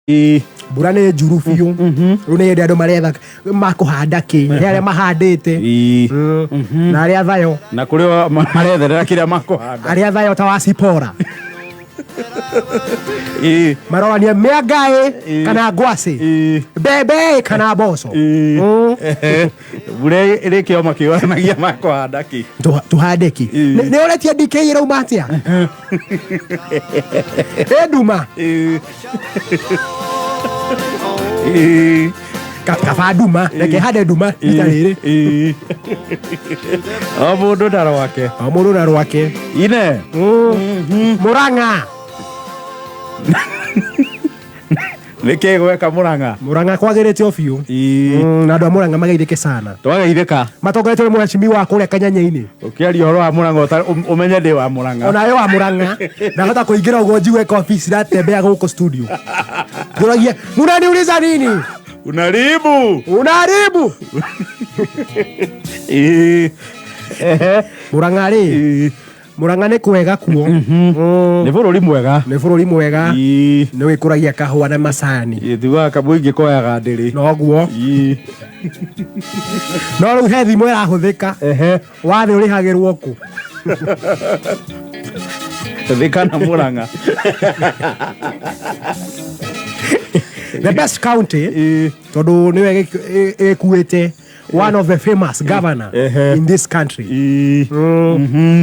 Mbura nĩ njuru biũ. Rĩu nĩ hĩndĩ andũ maretha makũhanda kĩ, he arĩa mahandĩte na arĩa thayo. Na kũrĩ o maretherera kĩrĩa makũhanda. Arĩa thayo ta wa Cipora marorania mĩanga ĩ kana ngwacĩ, mbembe ĩ kana mboco. Ehe. Mbura ĩrĩkĩo makĩoranagia makũhanda kĩ. Tuhande kĩ. Nĩ ũretia DK ĩrauma atĩa ĩ nduma. Kaba nduma, reke hande nduma rita rĩrĩ. O mũndũ na rwake. O mũndũ na rwake. Ine. Mũrang'a. Nĩkĩ gweka Mũrang'a? Mũrang'a kwagĩrĩte o biũ. Na andũ a Mũrang'a mageithĩke sana. Twageithĩka. Matongoretio nĩ mũhecimiwa wa kũrĩa Kanyanya-inĩ. Ũkĩaria ũhoro wa Mũrang'a ũmenye ndĩ wa Mũrang'a. Onawe wa Mũrang'a. Ndahota kũingĩra ũguo njigue kobi ciratembea gũkũ studio. Ngũragia, munaniuliza nini? Unaribu. Unaharibu. Ehe. Mũrang'a rĩ, Mũrang'a nĩ kwega kuo. Nĩ bũrũri mwega. Nĩ bũrũri mwega. Nĩ wĩkũragia kahũa na macani. Tugaga kamũingĩ koyaga ndĩrĩ. Noguo. No rĩu he thimũ ĩrahũthĩka. Wathĩ ũrĩhagĩrwo kũ? Thika na Mũrang'a. The best county tondũ nĩwe ĩkuĩte one of the famous governor in this country.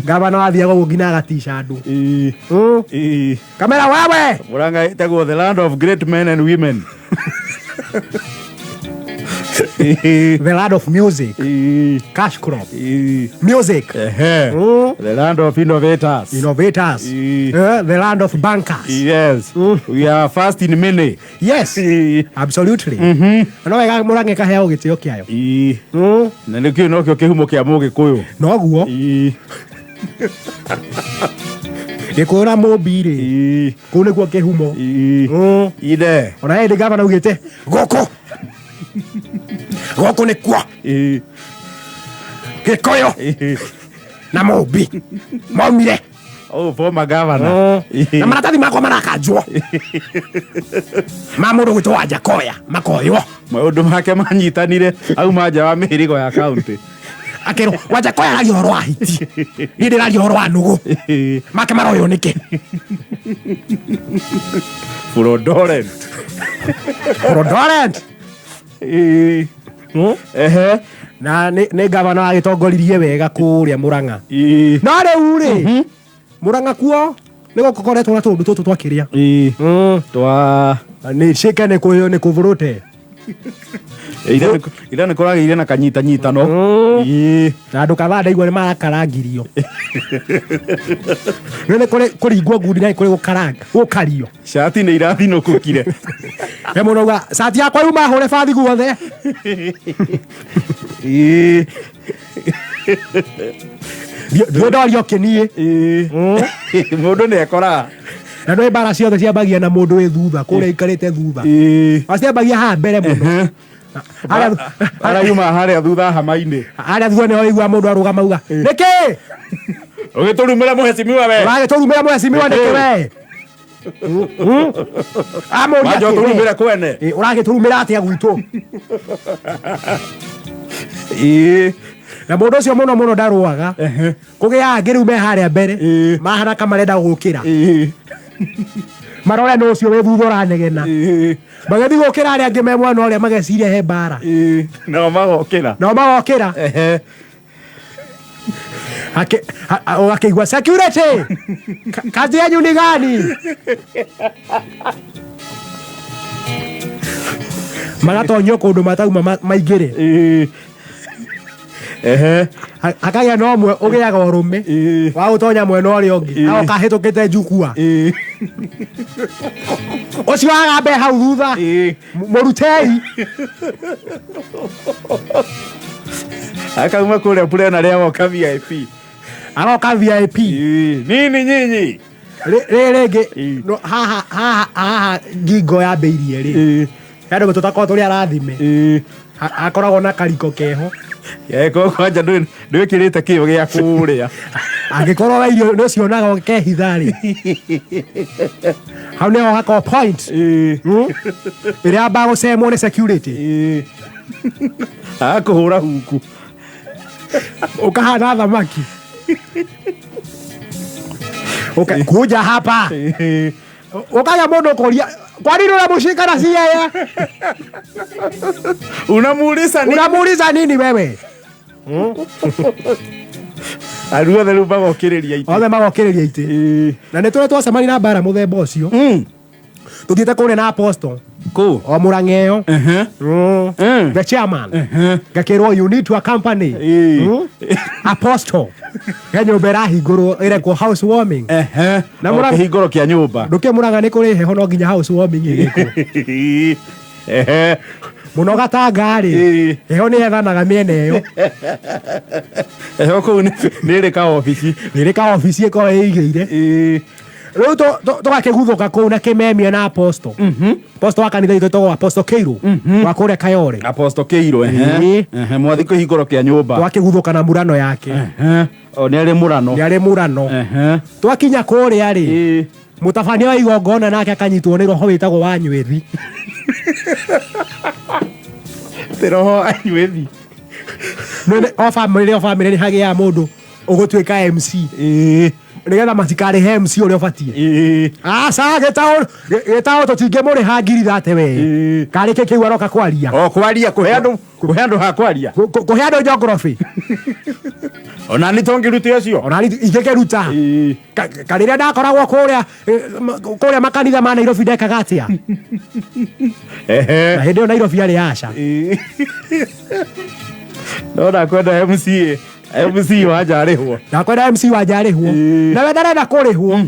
Governor wathiaga ũguo nginya agatica andũ. Kamera wewe. Mũrang'a ĩtagwo the land of great men and women. The land of music. Cash crop. Music. The land of innovators. Innovators. The land of bankers. Yes. We are first in many. Yes. Absolutely. No wega Mũrang'a ĩkaheagwo gĩtĩo kĩayo. Na nĩkĩo nokĩo kĩhumo kĩa Mũgĩkũyũ. Noguo. Gĩkũyũ na Mũmbi rĩ. Kũu nĩkuo kĩhumo. Ine. Ona hĩndĩ gavana augĩte gũkũ gũkũ nĩkuo Gĩkũyũ na Mũmbi maumire. Oh, former governor. Na maratathi makwa marakanjwo ma mũndũ gwĩtwo Wanjakoya makoywo. Maũndũ make manyitanire auma nja wa mĩhĩrĩgo ya kaunti. Akĩrwo Wanjakoya araria ũhoro wa hiti, niĩ ndĩraria ũhoro wa nũgũ, make maroywo nĩkĩ? Fraudulent. Fraudulent. Ehe. Na nĩ gavana wagĩtongoririe wega kũrĩa Mũrang'a. No rĩu rĩ, Mũrang'a kuo nĩ gũkoretwo na tũũndũ tũtũ twakĩrĩa. Twa nĩ cike nĩ kũyũ nĩ kũvũrũte. Ira nĩ kũragĩire na kanyitanyitano. Na andũ kadhaa ndaigua nĩ marakarangirio. Nĩ kũrĩ kũringwo ngundi na nĩ kũrĩ gũkaranga gũkario. Cati nĩ irathinũkũkire. He mũndũ auga cati yakwa yuma hũre bathi guothe. Ndiũndorio kĩniĩ. Mũndũ nĩ ekoraga. Na nĩ mbara ciothe ciambagia na mũndũ wĩ thutha kũrĩa aikarĩte thutha. Ciambagia haha mbere mũno. Arayuma harĩa thutha hama-inĩ. Harĩa thutha nĩho ũigua mũndũ arũgama auga nĩkĩ? Ũgĩtũrumĩra mũhecimiwa we. Ũragĩtũrumĩra mũhecimiwa nĩkĩ we? Amũria Wanja atĩ we. ũtũrumĩre kwene. Ũragĩtũrumĩra atĩa gwitũ? Na mũndũ ũcio mũno mũno ndarũaga. Kũgĩa angĩ rĩu me harĩa mbere. Mahana ka marenda gũkĩra. Marore nũ ũcio wĩ thutha ũranegena. Magĩthiĩ gũkĩra arĩa angĩ me mwena ũrĩa mageciria he mbara. Nao magokĩra. Nao magokĩra. Ũgakĩigua security. Kazi yanyu ni gani? Magatonyio kũndũ matauma maingĩre. Hakagĩa na ũmwe ũgĩaga ũrũme wa gũtonya mwena ũrĩa ũngĩ agoka ahĩtũkĩte njukua ũcio agambe hau thutha mũrutei. Akauma kũrĩa plenary agoka VIP. Agoka VIP. Nini nyinyi? Rĩrĩ rĩngĩ no, haha haha haha ngingo yambĩirie rĩ. He andũ tũtakorwo tũrĩ arathime. Hakoragwo na kariko keho. Ko kwanja ndwĩkĩrĩte kĩo gĩa kũrĩa. Angĩkorwo we irio nĩ ũcionaga ũkehitha rĩ, hau nĩho hakorwo point ĩrĩa yambaga gũcemwo nĩ security. Agakũhũra huku. Ũkahana thamaki. Okay, kuja hapa. Ũkagĩa mũndũ ũkũria, kwani unamshika na si yeye? Unamuuliza nini? Unamuuliza nini wewe? Arũ othe rĩu magokĩrĩria itĩ. Othe magokĩrĩria itĩ. Na nĩ tũrĩ twacemania na mbara mũthemba ũcio. Tũthiĩte kũrĩa na apostle. Kũ? O Murang'a ĩyo. The chairman. Ngakĩrwo you need to accompany. Apostle. He nyũmba ĩrahingũrwo ĩrekwo house warming. Na kĩhingũro kĩa nyũmba. Ndũkĩ Murang'a nĩ kũrĩ heho no nginya house warming ĩgĩkwo. Mũno gatanga rĩ, heho nĩ yethanaga mĩena ĩyo. Heho kũu nĩ ĩrĩ ka obici. Nĩ ĩrĩ ka obici ĩkoragwo ĩigĩire. Rĩu tũgakĩguthũka kũu na kĩmemia na apostle. Apostle wa kanitha itũ ĩtagwo Apostle Kĩirũ wa kũrĩa Kayole. Apostle Kĩirũ, Mwathi kĩhingũro kĩa nyũmba. Twakĩguthũka na murano yake. O nĩ arĩ mũrano. Nĩ arĩ mũrano. Twakinya kũrĩa rĩ, mũtabania wa igongona nake akanyitwo nĩ roho wĩtagwo wa nywĩthi. Ti roho wa nywĩthi. O bamĩrĩ o bamĩrĩ nĩ hagĩaga mũndũ ũgũtuĩka MC. Nĩgetha matikarĩhe MC ũrĩa ũbatiĩ. Aca, gĩtaũ tũtingĩmũrĩha ngiri thate we. Karĩ kĩ kĩu aroka kwaria? O kwaria, kũhe andũ, kũhe andũ ha kwaria. Kũhe andũ geography. Ona nĩ tũngĩrute ũcio. Ona nĩ ingĩkĩruta. Karĩrĩa ndakoragwo kũrĩa makanitha ma Nairobi ndekaga atĩa? Na hĩndĩ ĩyo Nairobi yarĩ aca. No ndakwenda MCA. MC wa nja arĩhwo. Ndakwenda MC wa nja arĩhwo. Nawe ndarenda kũrĩhwo.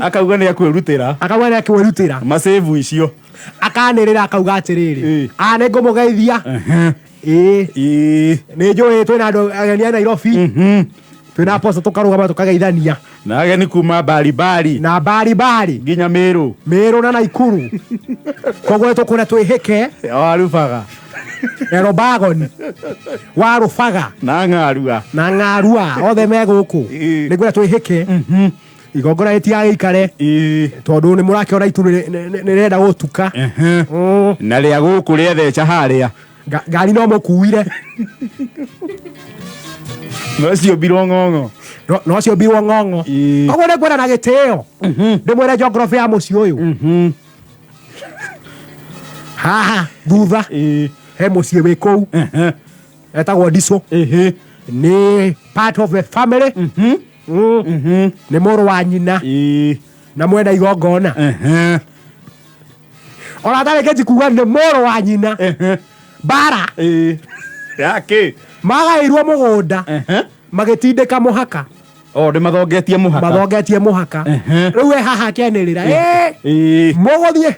Akauga nĩ akwĩrutĩra. Akauga nĩ akwĩrutĩra. Masevu icio. Akanĩrĩra akauga atĩrĩrĩ. Nĩ ngũmũgeithia. Nĩ njũĩ twĩna andũ ageni a Nairobi. Twĩna apostle tũkarũgama tũkageithania. Na ageni kuma mbari mbari. Na mbari mbari. Nginya Meru. Meru na Naikuru. Koguo tũkũrĩa twĩhĩke. Warubaga. Erobagon. Warubaga. Na ng'arua. Na ng'arua. Othe me gũkũ. Nĩngwenda twĩhĩke. Igongona rĩtigagĩikare. Tondũ nĩ mũrakĩona itu nĩ rĩrenda gũtuka. Na rĩa gũkũ rĩatheca harĩa. Ngari no mũkuire. No ciombirwo ng'ong'o. No ciombirwo ng'ong'o. Koguo nĩ ngwenda na gĩtĩo. Ndĩmwĩre geography ya mũciĩ ũyũ. Haha thutha he mũciĩ wĩ kũu. Etagwo Ndiso. Nĩ part of the family. Nĩ mũrũ wa nyina. Na mwena igongona. Ona atarĩkĩtie kuga nĩ mũrũ wa nyina. Bara. Yake. Magaĩirwo mũgũnda. Magĩtindĩka mũhaka. O nĩ mathongetie mũhaka. Mathongetie mũhaka. Rĩu we haha akĩanĩrĩra. Mũgũthiĩ.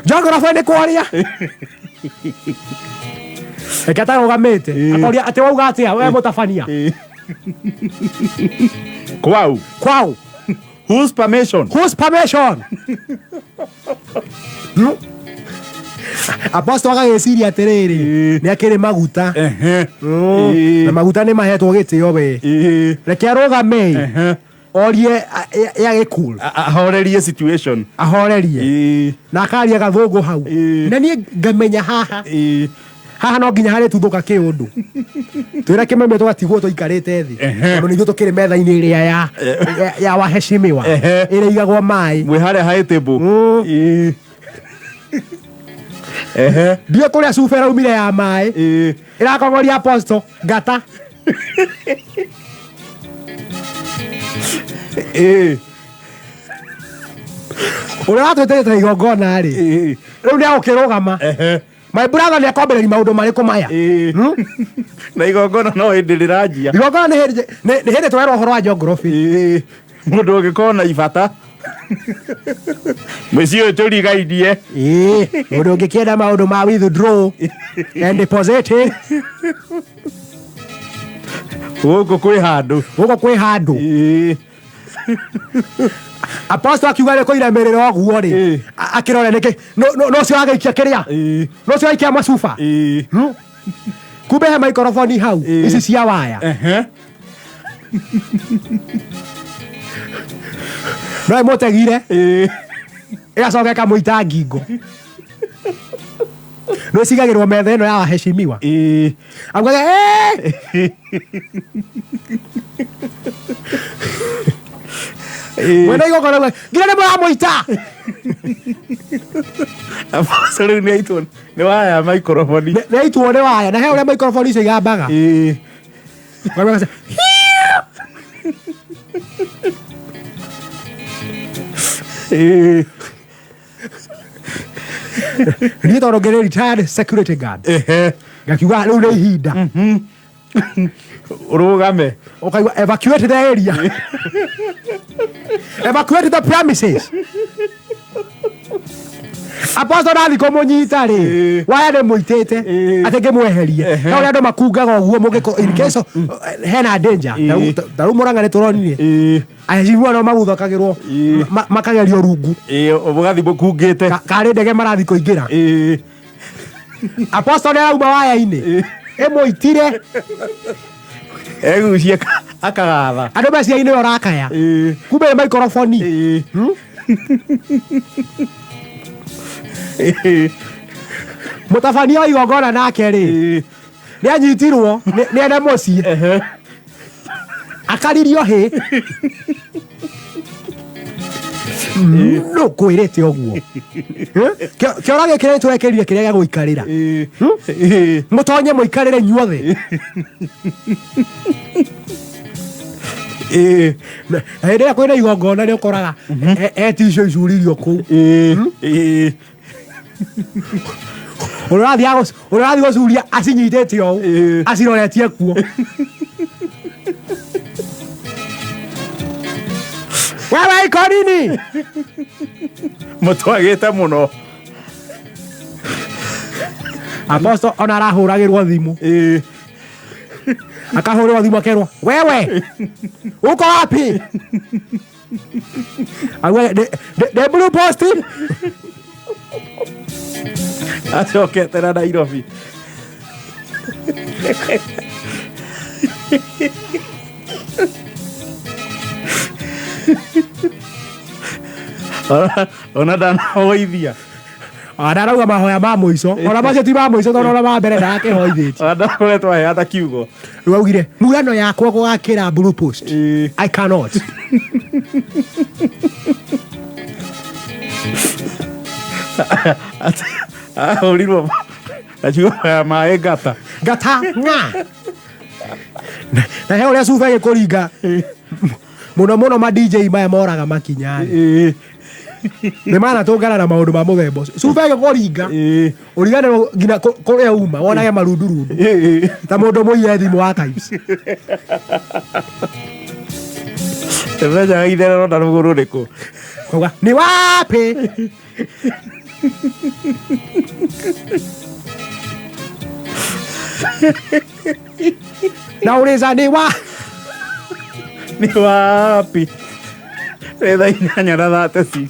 Geography nĩ kwaria. Reke atarũgamĩte. Akoria atĩ wauga atĩa we mũtabania. Kwau. Kwau. Whose permission? Whose permission? Apostle agagĩciria atĩrĩrĩ, nĩ akĩrĩ maguta. Na maguta nĩ mahetwo gĩtĩo we. Reke arũgame. Orie ya gĩkul. Ahorerie situation. Ahorerie. Na akaria gathũngũ hau. Na niĩ ngamenya haha. Haha no nginya harĩ tuthũka kĩũndũ. Twĩra kĩmeme tũgatigwo tũikarĩte thĩ. Tondũ nĩithuĩ tũkĩrĩ metha-inĩ ĩrĩa ya waheshimiwa. Ĩrĩa ĩigagwo maĩ. Mwĩ harĩa high table. Ndiũĩ kũrĩa cuba ĩraumire ya maĩ. Ĩrakongoria apostle ngata. Ũrĩa watwĩtĩte igongona rĩ, rĩu nĩ agũkĩrũgama. My brother nĩ akwambĩrĩria maũndũ marĩkũ maya? Na igongona no hĩndĩ rĩranjia. Igongona nĩ hĩndĩ twerwo ũhoro wa geography. Mũndũ ũngĩkorwo na ibata. Mũciĩ ũyũ tũrigainie. Mũndũ ũngĩkĩenda maũndũ ma withdraw and deposit. Gũkũ kwĩ handũ. Gũkũ kwĩ handũ. Apostle akiuga nĩ kũinamĩrĩra ũguo rĩ, akĩrore nĩkĩ no ũcio agĩikia kĩrĩa, no ũcio aikia macuba. Kumbe he maikoroboni hau, ici cia waya. No ĩmũtegire, ĩgacoka ĩkamũita ngingo. No ĩcigagĩrwo metha ĩno ya waheshimiwa. Augaga "Eh!" Mwene igongona auga, nginya nĩ mũramũita. Apostle rĩu nĩ aitwo nĩ waya ya maikoroboni. Nĩ aitwo nĩ waya, na he ũrĩa maikoroboni icio igambaga. Ũkaigua Niĩ tondũ ngĩrĩ retired security guard, ngakiuga rĩu nĩ ihinda. Ũrũgame. Ũkaigua, "Evacuate the area, evacuate the premises." Apostle ndathi kũmũnyita rĩ, waya nĩ mũitĩte, atĩ ngĩmweherie. Na ũrĩa andũ makungaga ũguo mũngĩkorwo in case hena danger. Ta rĩu Mũrang'a nĩ tũronire aheshimiwa no maguthakagĩrwo, makagerio rungu. Mũgathiĩ mũkungĩte. Karĩ ndege marathi kũingĩra. Apostle nĩ arauma waya-inĩ ĩmũitire. Egucia akagatha. Andũ meciria-inĩ ũrĩa ũrakaya, kumbe nĩ maikoroboni. Mũtabania wa igongona nake rĩ, nĩ anyitirwo nĩ ene mũciĩ, akaririo hĩ no kwĩrĩte ũguo. Kĩoro gĩkĩ nĩ tũrekĩrire kĩrĩa gĩa gũikarĩra, mũtonye mũikarĩre inyuothe. Na hĩndĩ ĩrĩa kwĩna igongona nĩ ũkoraga eticio icuririo kũu. Ũrĩa ũrathiĩ gũcuria acinyitĩte ũũ, aciroretie kuo. Wewe iko nini? Mũtwagĩte mũno. Apostle ona arahũragĩrwo thimũ, akahũrĩrwo thimũ akerwo, "Wewe uko wapi?" Auga, "The blue post." Acokete na Nairobi. Ona ndanahoithia. Ona arauga mahoya ma mũico, ona macio ti ma mũico, tondũ ona ma mbere ndakĩhoithĩtie. Ona ndakoretwo aheana kiugo. Rĩu augire murano yakwa gũgakĩra blue post. I cannot. Ahũrirwo na ciugo ya maĩ ngata. Ngata ng'a na he ũrĩa cuba ĩgĩkũringa mũno mũno, ma DJ maya moraga makinya nĩ manatũngana na maũndũ ma mũthemba ũcio. Cuba ĩgĩkũringa, ũriganĩrwo nginya kũrĩa uma, wonage marundurundu ta mũndũ mũiye thimũ wa Times. Menyaga itherero na rũgũrũ rĩkũ. Kauga nĩ wapi? Na ũrĩca nĩ wa Nĩ wapi? Nĩ thaa 8:36.